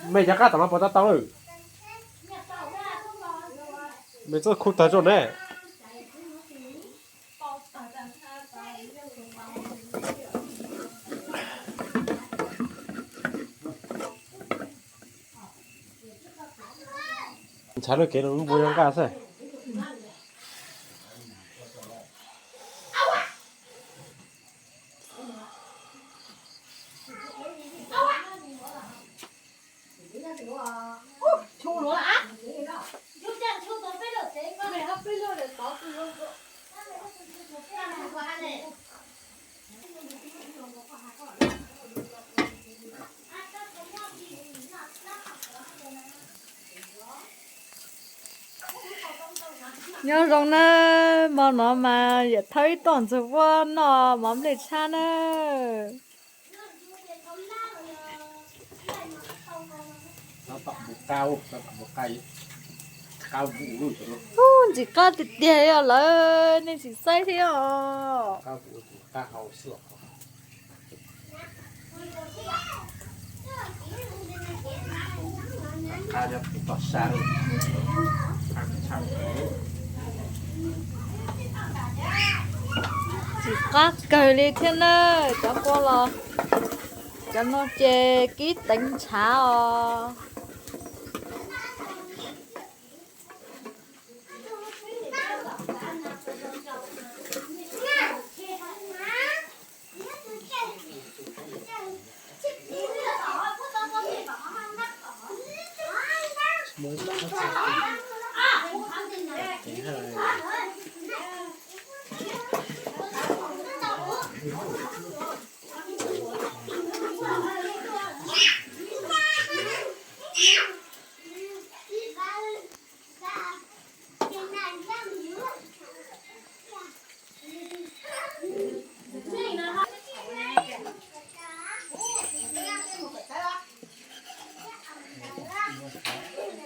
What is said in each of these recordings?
Mej cov qab tom no puas tau tau lawm? Mej txoj khu tawg rau ne. Ntshav lub kev no lub npua zoo nqaj xwb. Nyob zoo na, hmo no mas yawm thawj ib toj ntxuag vuab noj mov nplej tshab na. Ub, ntxim qab tiag tiag li os lawm, nej tsis saib thiab os. Tsis qab kawg li thiab na, cov kua los, cov no ces kib teev ntshav os.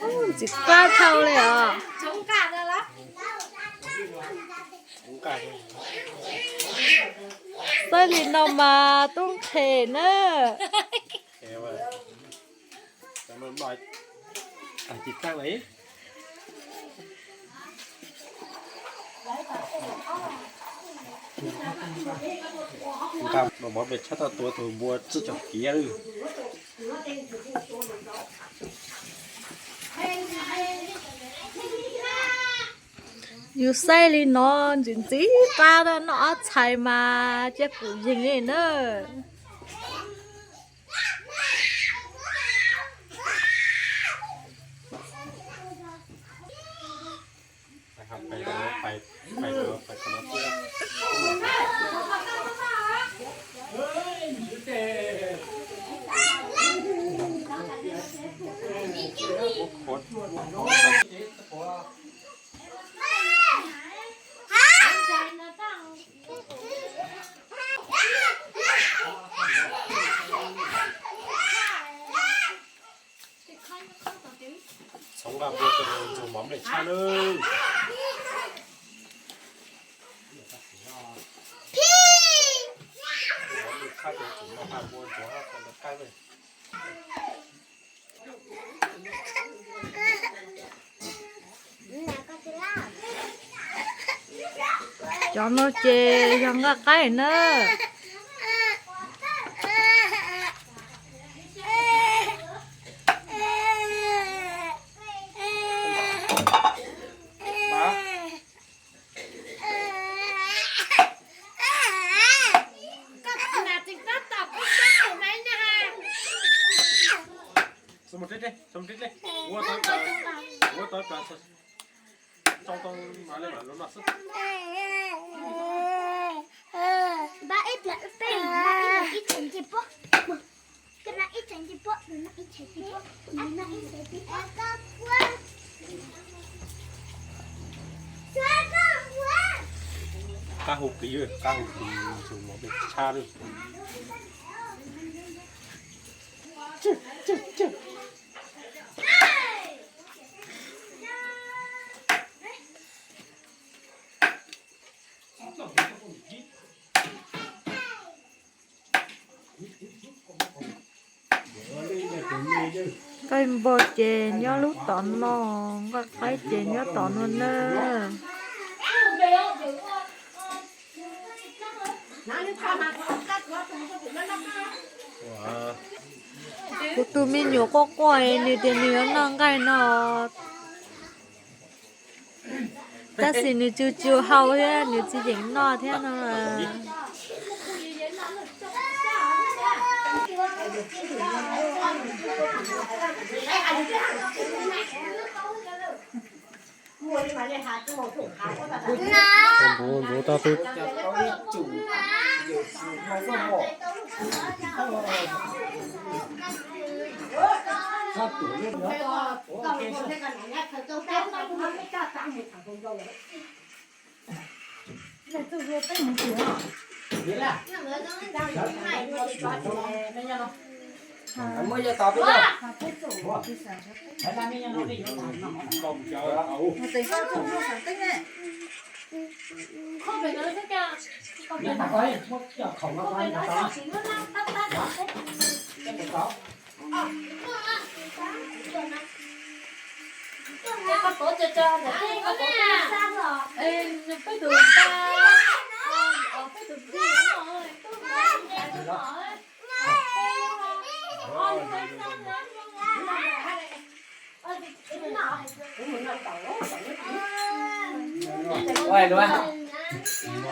Ub, ntxim qab dhau li os. Xaib li no mas tub nqhes na. Nqa mov pes tshab tuaj tua tus npua tsib caug kiv lawm. Yus saib li no ntxim ntxim qab, noj ob txhais mas cia kuv yeeg li na. Txhoov nqa npua rau ntxuag mov nplej tshab nawb. Mov nplej tshab ces tseem nqa npua ntxuag rau qaib. Cov no ces yog nqa qaib na. Mus deb deb, mus deb deb. Ua tau, ua tau, tau mas li mas lub no xwb. Npaj ib pliag, peb mus noj ib pliag ib txheem ncej pob. Mus, koj noj ib txheem ncej pob, mus noj ib txheem ncej pob, mus noj ib txheem ncej pob. Qab hu plis, qab hu plis, tsuas mov peb tshab lawm. Nqaij npog ces nyob lub tom no, nqaij qaib ces nyob tom no na. Kuv tus me nyuam quaj quaj, nws tias nws yuav noj nqaij no. Tab sis nws tsis tshua haus thiab, nws tsis yeem noj thiab no. Ntxuav tau twb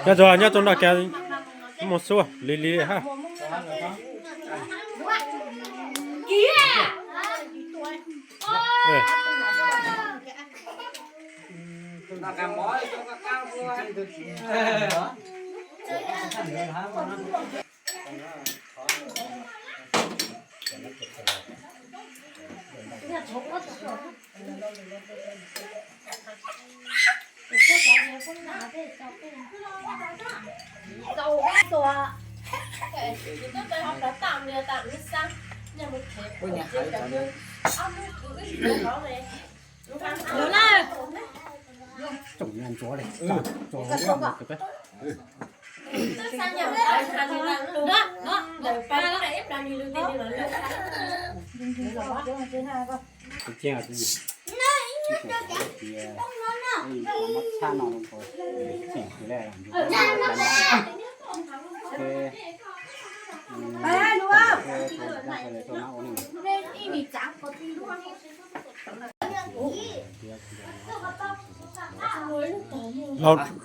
Nyob zoo, nyob rau nram kev mus xwb, lig lig ha.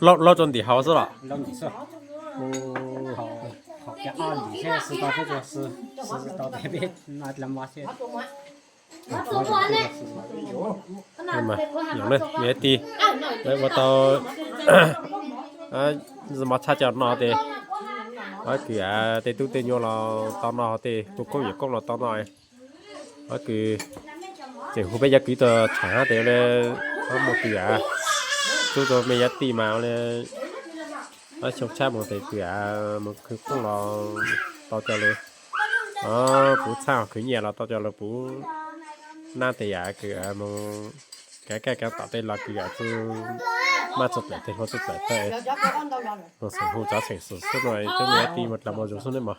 Laub rau ntim hauv xwb los? Nyob tij, ua tau mov tshaj cov no tes, kws tej tub tej nyuam los tau noj, tej kuv koob yawm koob los tau noj. Ob kws tseem hu peb cov kwv tij tsham tes le, ob mus kws av, tub rau me cov tij mas le, ob xyoo tshab mus tes kws av mus khwv koob los tau cov lawv, puv txhab khwv nyiaj los tau cov lawv puv nab tes yam kws mus kev kaj kev tom tej los kws yam txuj maj txuj plaim tej hlua txuj plaim tawg. Mus xeem hu cov xeem xwm xwb no cov me cov tij mus dlawg mus zoov xwb nej mog.